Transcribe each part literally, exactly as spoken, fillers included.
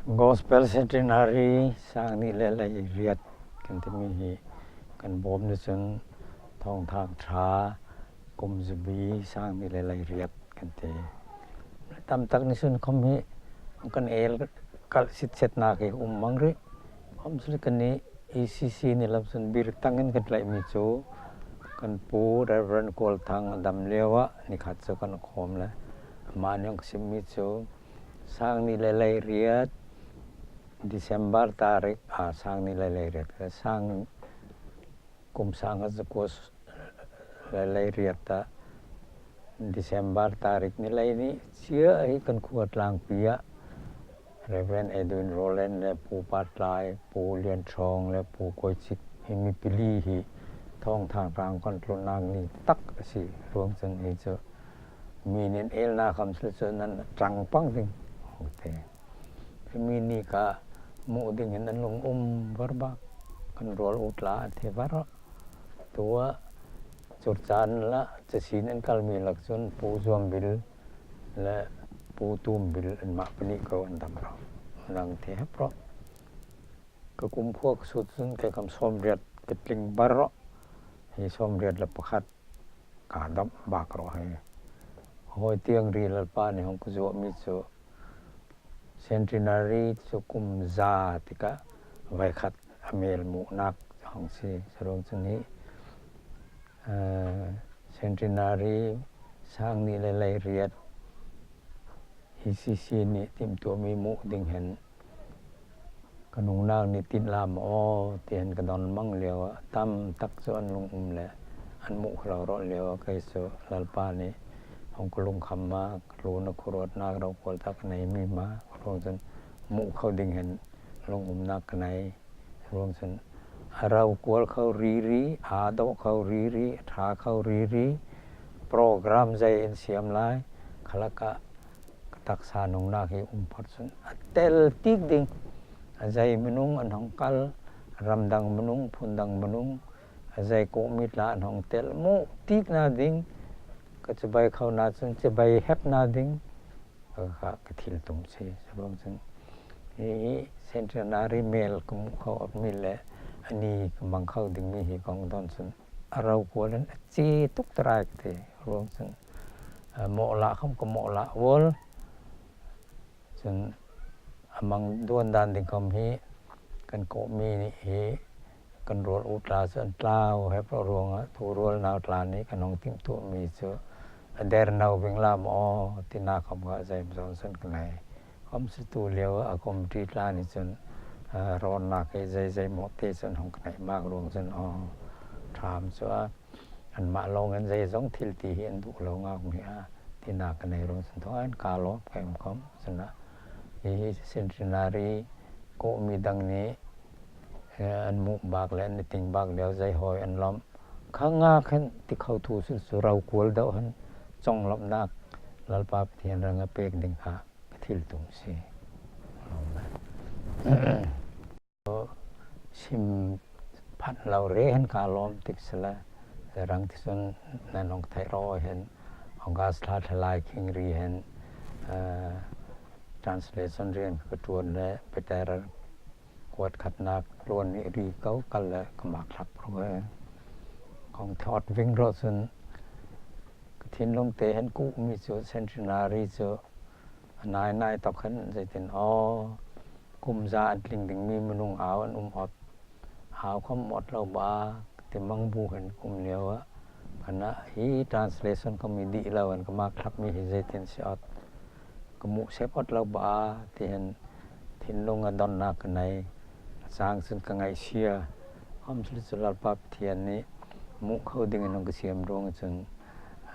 Gospel Centenary, sâng nih leh leiriat kan timi hi kan bâwm nih chun Thâwngthâng Ṭha kum zabi sâng nih leh leiriat kan ti. Tam tak nih chun khawm hi kan el kalh sitsetnâk hi um mang rih. Khawmsele kannih E C C nih lam chun bir tang hen kan tlaih mi chu kan pu Reverend Kual Thang a dam liauah ni khat chu kan khawm le amah nih hawng ka sim mi chu sâng nih leh leiriat December tarik, a, sâng nih leh leiriat, sâng, kum sâng khat zakua leh leiriat ah December tarik ni lei nih chiah hi kan khua tlângpi ah Reverend Edwin Rowland leh Pu Patlai, Pu Lian Thawng leh Pu Koi Chik hi mi pali hi Thâwngthâng Ṭha kan tlûnnâk ni tak asi ruang chun hi chu mi nih an el na khawmsele chu nan ṭang pang ding. Ok. Hi mi nih ka muh ding hen an lung um var bâk. Kan rual u tla an thei var. Tuah Churachandpur ah chasin an kal mi lak chun Pu Zuam Bil leh Pu Tum Bil anmah panih ko an dam rawh. Nang thei hep rawh. Ka kumkhua ka sût chun kei khawm sâwmriat ka tling bar rawh. Hi sâwmriat leh pakhat ka dam bâk rawh hi. Hâwi tiang ri Lalpa nih hawng ka zuah mi chu Centenary chu kum za tikah veikhat a mêl muhnâk hawng si. Saruang chun hi, eh, Centenary sâng nih leh leiriat E C C nih timhtuah mi muh ding hen ka nungnâk nih tin lam aw ti hen ka dawn mang liauah tam tak chu an lung um le an muh kho lo rawh liauah kei chu Lalpa nih hawng ka lungkham ma, ka tlûnah khuaruatnâk rokual tak ka nei mi ma, ruang chun muh kho ding hen lung umnâk ka nei. Ruang chun a rokual kho riri, a dawh kho riri, a ṭha kho riri, program zei an siam lai, kha lakah ka taksa nungnâk hi um phawt chun a tel tik ding. A zei minung an hawng kal, ram dang minung, phun dang minung, a zei kawhmi tla an hawng tel muh tik na ding, ka chibai kho na chun chibai hep na ding, ka, ka thil tum si. Saruang chun hi, hi Centenary mêl ka muh kho awt mi leh ani ka mang kho ding mi hi kawng dawn chun a rokual hen a chi tuk tarai ka ti. Ruang chun, eh, mawh lah khawm ka mawh lah ual. Chun a mang duan dân ding khawm hi kan kawhmi nih hi kan rual u tla chu an tlâu hep rawh ruangah tu rual nau tla nih kan hawng timhtuah mi chu a der no bing lam aw tinâk khawm kha zei ma zawn chun ka nei. Khawmsele tu liauah a committee tla nih chun, eh, rawngnâk hi zei zei mawh te chun hawng ka neih mâk ruang chun aw ṭham chu a Anmah lawng hen zeizawng thil ti hi an duh lo ngâk mi a, tinâk ka nei ruang chun thawh hen ka lâwm ka em khawm. Chun ah hi, hi Centenary kawhmi dang nih, eh, an muh bâk leh an ting bâk liau zei hâwi an lâwm. Kha ngâk hen ti kho thu chu chu rokual dawh hen chawnglâwmhnâk Lalpa Pathian rangah pêk ding kha ka thil tum si. Sim phanh lo re hen ka lâwm tik sele, rang tisun nan hawng theih rawh hen, August thla thlalai khing ri hen, eh, translation rian ka ṭuan le, Peter kuat khatnâk tluan nih ri ko kal le ka mâk thlak rawh hen. Kawng thawt ving rawh chun, ka thinlung te hen kuh mi chu, Centenary chu, a nai nai tawk hen zeitin aw, kum za an tling ding mi minung âu an um awt. Âu khawm um awt lo ba, ti mang bu hen ka um liauah. Kha ah hi translation khawm hi dih lo hen ka mâk thlak mi hi zeitin si awt. Ka muh sep awt lo ba, ti hen thinlung ah dawnnâk ka nei. A chang chun ka ngaihsia. Khawmsele chu Lalpa Pathian nih muh kho ding hen hawng ka siam ruang chun,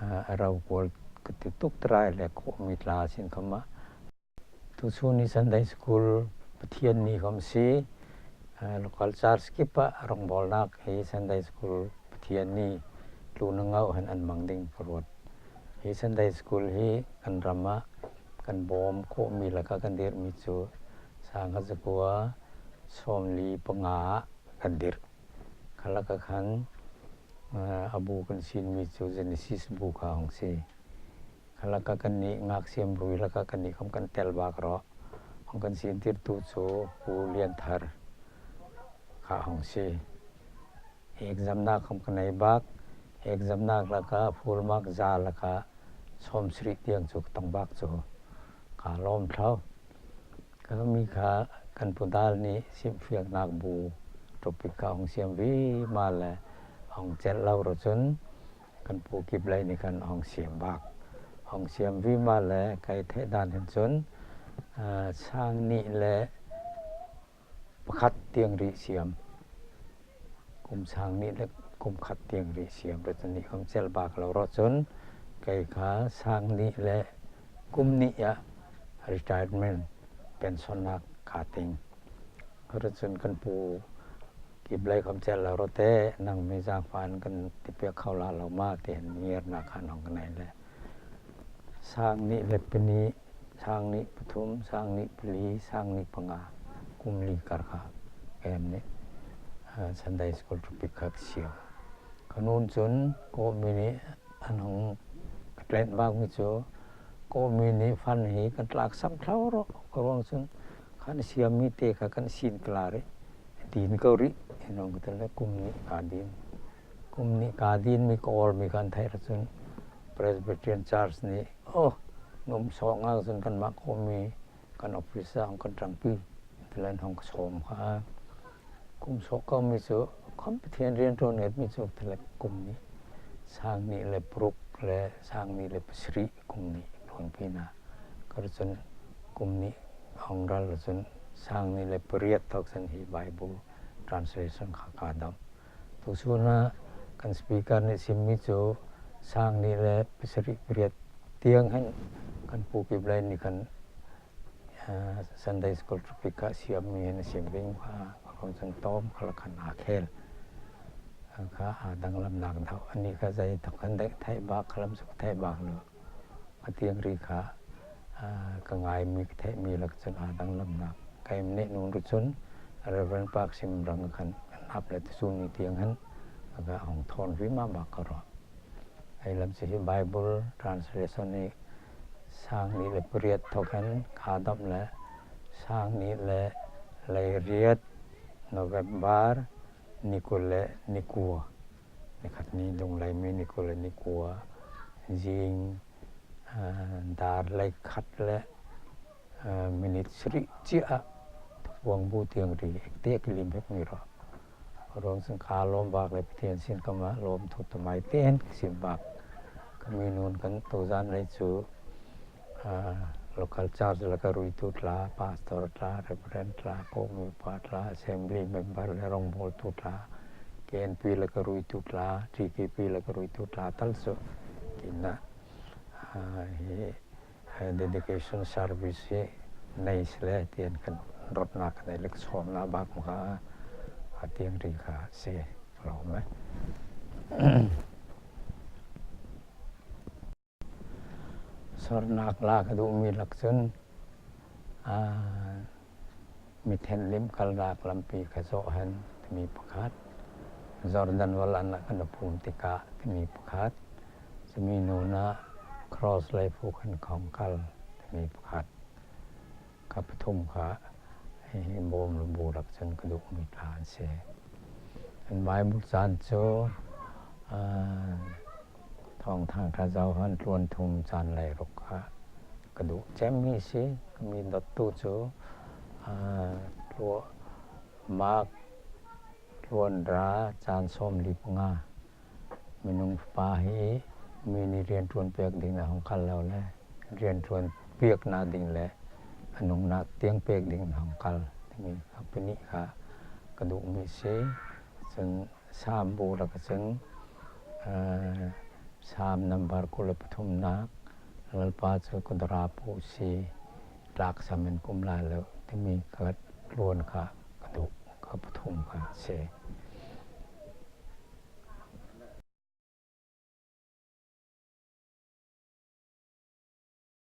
ah, a rokual ka ti tuk tarai le kawhmi tla sin khawm ah. Tuchun hi Sunday School Pathian ni khawm si, eh, local church kip ah rawngbâwlnâk hi Sunday School Pathian ni tlûnah ngauh hen an mang ding ka ruat. Hi Sunday School hi kan ram ah kan bâwm kawhmi lakah kan dirh mi chu sângkhat zakua sâwmli panga ah kan dirh. Kha lakah khan, eh, a bu kan sîn mi chu Genesis bu kha hawng si. Kha lakah kannih ngâksiam rui lakah kannih khawm kan tel bâk rawh. Hawng kan sîntirtu chu Pu Lian Thar kha hawng si. Examnâk hawng kan nei bâk, examnâk lakah full mark za lakah sâwmsarih tiang chu ka tawng bâk chu ka lâwm thlo. Kha mi kha kan Pu Dal nih simhfiangnâk bu topic kha hawng siam vima le hawng chelh lo rawh chun kan Pu Kiblei nih khan hawng siam bâk. Hawng siam vima le kei theih dân hin chun, ah, sâng nih leh pakhat tiang rih siam. Kum sâng nih leh kum khat tiang rih siam rawh chun nih hawng chelh bâk lo rawh chun kei kha sâng nih leh kum nih ah retirement, pension nâk ka ting. Kha rawh chun kan Pu Kiblei kha hawng chelh lo rawh te, nang mi zângfah hen kan ti piak kho lai lo ma ti hen ngiarnâk kha hawng kan nei le. Sâng nih leh panih, sâng nih pathum, sâng nih pali, sâng nih panga, kum li kar kha. Em nih, ah, Sunday school topic kha ka siam. Kha nûn chun Kawhmi nih an hawng ka tlenh bâk mi chu Kawhmi nih fund hi kan tlâksam thlo rawh. Kha ruang chun kha na siam mi te kha kan sîn klar rih. Dîn ko rih. Hen hawng ka ti le kum nih ka dîn. Kum nih ka dîn mi ka awl mi kan theih rawh chun Presbyterian Church nih, oh, na um sawk ngâk chun kanmah Kawhmi kan office ah hawng kan ṭangpi. Ti le hawng ka sâwm kha. Kum sawk ko mi chu khawm Pathian rianṭuan nget mi chu ti le kum nih, sâng nih leh paruk leh sâng nih leh pasarih kum nih ṭuanpi na. Kha rawh chun kum nih hawng ral rawh chun sâng nih leh pariat thawk chun hi Bible translation kha ka dawmh. Tusun ah kan speaker nih sim mi chu sâng nih leh pasarih pariat tiang hen kan Pu Kiblei nih khan, ah, Sunday school topic kha siam mi hen sim ving kha, kha rawh chun tâwm kha lakah hen a khel. Kha a danglamnâk dawh. Anih kha zei thawk hen theih bâk kha lam chu ka theih bâk lo. A tiang rih kha, ah, ka ngâi mi ka theih mi lakah chun a danglamnâk. Kei mi nih nûn rawh chun Reverend Pak Sim rang khan kan ap le tusun ni tiang hen kha hawng thâwn vima bâk ka rawh. Ei lam chu hi Bible translation nih sâng nih leh pariat thawk hen ka dawmh le sâng nih leh leiriat November ni kul leh ni kua. Ni khat ni, Lunglei mi ni kul leh ni kua. Zîng, ah, dâr leikhat leh, ah, minute sarih chiah ah Thuphuang bu tiang rih. Ek te ka lim hek mi rawh. Ruang chun ka lâwm bâk le Pathian sîn kamah lâwmthu tamai te hen ka sim bâk. Kha mi nûn kan tuzân lei chu, ah, local church lakah ruitu tla, pastor tla, reverend tla, Kawhmi upa tla, assembly member leh rawngbâwltu tla, K N P lakah ruitu tla, T K P lakah ruitu tla tal chu khin ah, ah, hi, eh, dedication service hi nei sele ti hen kan rawtnâk kan nei le ka sâwmnâk bâk ma kha a tiang rih kha si lo me. Sawrnâk la ka duh mi lakah chun, ah, mi thenhlimh kalnâk lampi ka zawh hen ti mi pakhat. Jordan val an ah ka na phûm tikah ti mi pakhat. Chu mi nûnah cross lei phûk hen ka hawng kal ti mi pakhat. Kha pathum kha hi, hi bâwm le bu lakah chun ka duh mi tla an si. An Bible chân chu, ah, Thâwngthâng Ṭha Johan tluan thum chân leiruk kha ka duh chem mi si. Ka mi dawttu chu, ah, tlua-, Mark tluan ruk chân sâwmli panga. Minung Fapa hi mi nih rianṭuan piak ding ah hawng kal lo le, rianṭuan piaknâk ding leh a nungnâk tiang pêk ding ah hawng kal ti mi kha panih kha ka duh mi si. Chun Sâm bu lakah chun, eh, Sâm number kul leh pathumnâk, Lalpa chu ka dawrâ pu asi, tlâksam hen ka um lai lo ti mi kha tluan kha ka duh, kha pathum kha si.